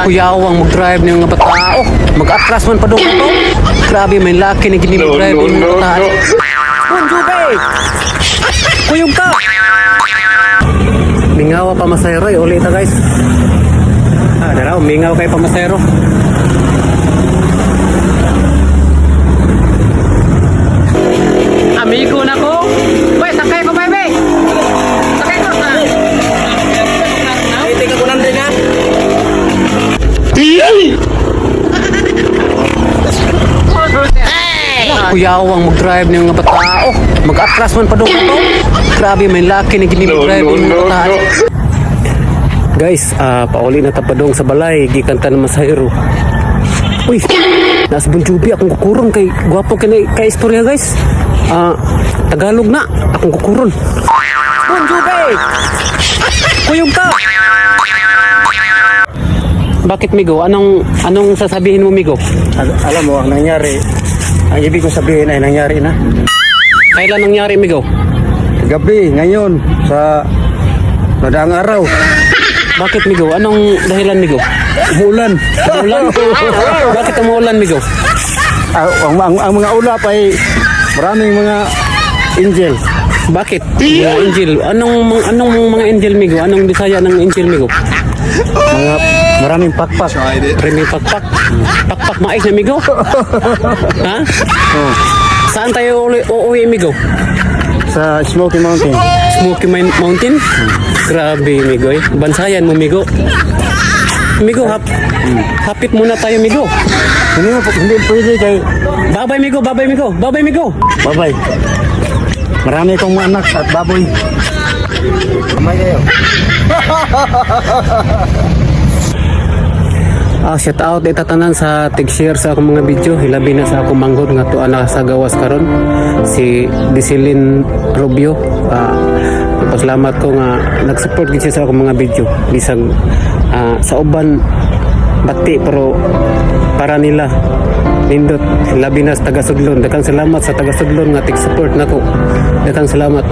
Kuyawang mag-drive ni mga batao. Mag-atras man pa doon to. Grabe, may laki ni gini No, mag-drive no, ni mga no, batao. no. Bonjour, Kuyog ka! Mingawa pa masayro eh. Uli ta, guys. Ah, daraw, mingaw kay pamasayro. Amigo na ko. Uy, sakay ko, baby. Sakay ko. Ah. Ay, tingnan ko nandun ha. Kuyawang mag-drive ni mga batao. Mag-atras man pa doon to. Grabe, may laki ni gini No, mag-drive no, ni mga no, batao. no. Guys, pauli na tapadong sa balay, gikan ta na masahero. Uy, nasa Bunjubi akong kukuron kay gwapo kay kay istorya, guys. Ah, Tagalog na akong kukuron. Bunjubi! Kuyog ka! Bakit, Migo? Anong anong sasabihin mo, Migo? Alam mo, ang nangyari, ang ibig kong sabihin ay nangyari na. Kailan nangyari, Migo? Gabi, ngayon, sa nadaang araw, Bakit, Migo? Anong dahilan, Migo? umuulan. Umuulan? Bakit umuulan, Migo? Ah, ang mga ulap ay maraming mga angel. Bakit? Mga angel. Anong anong mga angel, Migo? Anong Bisaya ng angel, Migo? Mga maraming pakpak. Remy pakpak. Pakpak mais na, Migo. Ha? Oh, Saan tayo uuwi, Migo? Sa Smoky Mountain. Smoky Mountain? Grabe, Migo eh. Bansayan mo, Migo. Migo, hapit muna tayo, Migo. Hindi mo, hindi pwede kay Babay, Migo. Babay, Migo. Babay, Migo. Babay. Marami kong mga anak at baboy. Kamay kayo. Ah, shout out itatanan sa tig-share sa akong mga video, hilabi na sa akong manghod nga tuwa na sa gawas karon, si Disilin Rubio. Ah, pasalamat ko nga nag-support gid siya sa akong mga video bisag sa uban bati, pero para nila nindot, labi na sa taga Sudlon. Daghang salamat sa taga Sudlon nga tig-support nako. Daghang salamat.